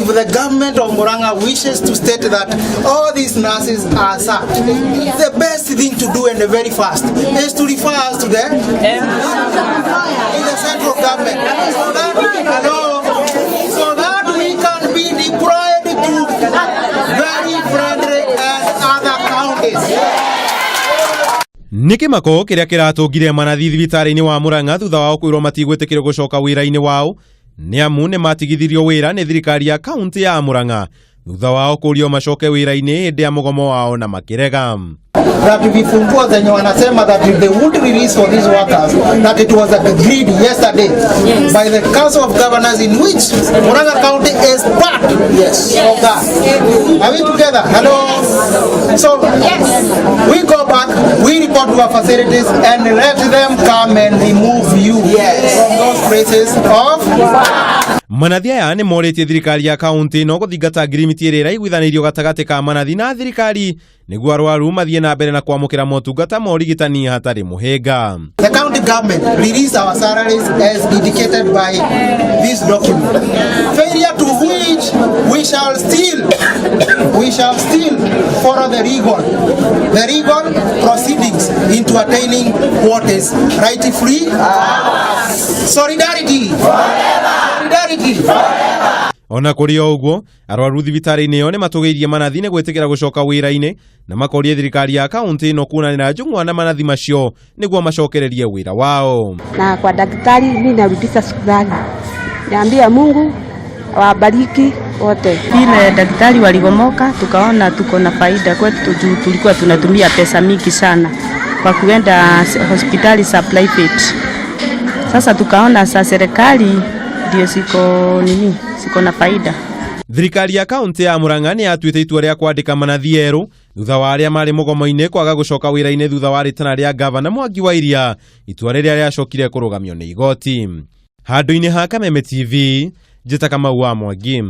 If the government of Murang'a wishes to state that all these nurses are sacked, the best thing to do and very fast is to refer us to in the central government so that, hello, so that we can be deployed to very friendly and other counties. Nĩ kĩmako kĩrĩa kĩratũngire manathi thibitarĩ-inĩ wa Murang'a thutha wao kwĩrwo matigwĩtĩkĩrio gũcoka wĩra-inĩ wao nĩ amu nĩ matigithirio wĩra nĩ thirikari ya kaunti ya Murang'a thutha wao kũrio macoke wĩra-inĩ hĩndĩ ya mũgomo wao na makĩrega. That vifunguo zenye wanasema that they would release for these workers, that it was agreed yesterday by the Council of Governors, in which Murang'a County is part of that. Are we together? Hello? So we go back, we report to our facilities and let them come and remove you from those places of Manathi aya nĩ morĩtie thirikari ya kaunti no gũthingata ngirimiti ĩrĩa ĩraiguithanĩirio gatagatĩ ka manathi na thirikari nĩguo arwaru mathiĩ na mbere na kwamũkĩra motungata ma ũrigitani hatarĩ mũhĩnga. The county government release our salaries as indicated by this document. Failure to which we shall still follow the legal proceedings into attaining what is rightfully ours. Solidarity. Solidarity. Ona kũrĩ o ũguo, arwaru thibitarĩ-inĩ ĩyo nĩ matũgĩirie manathi nĩ gwĩtĩkĩra gũcoka wĩra-inĩ na makoria thirikari ya kaunti ĩno kuonanĩra njũng'wa na manathi macio nĩguo macokererie wĩra wao. Na kwa daktari mi narudisha shukrani, niambia Mungu awabariki wote. Vile daktari waligomoka, tukaona tuko na faida kwetu juu tulikuwa tunatumia pesa mingi sana kwa kuenda hospitali za private. Sasa tukaona za serikali ndio ziko nini, ziko na faida. Thirikari ya kaunti ya Murang'a nĩ yatuĩte itua rĩa kwandĩka manathi erũ thutha wa arĩa marĩ mũgomo-inĩ kwaga gũcoka wĩra-inĩ thutha wa rĩtana rĩa gavana Mwangi wa Iria, itua rĩrĩa rĩacokire kũrũgamio nĩ igoti. Handũ-inĩ ha Kameme TV, njĩta Kamau wa Mwangi.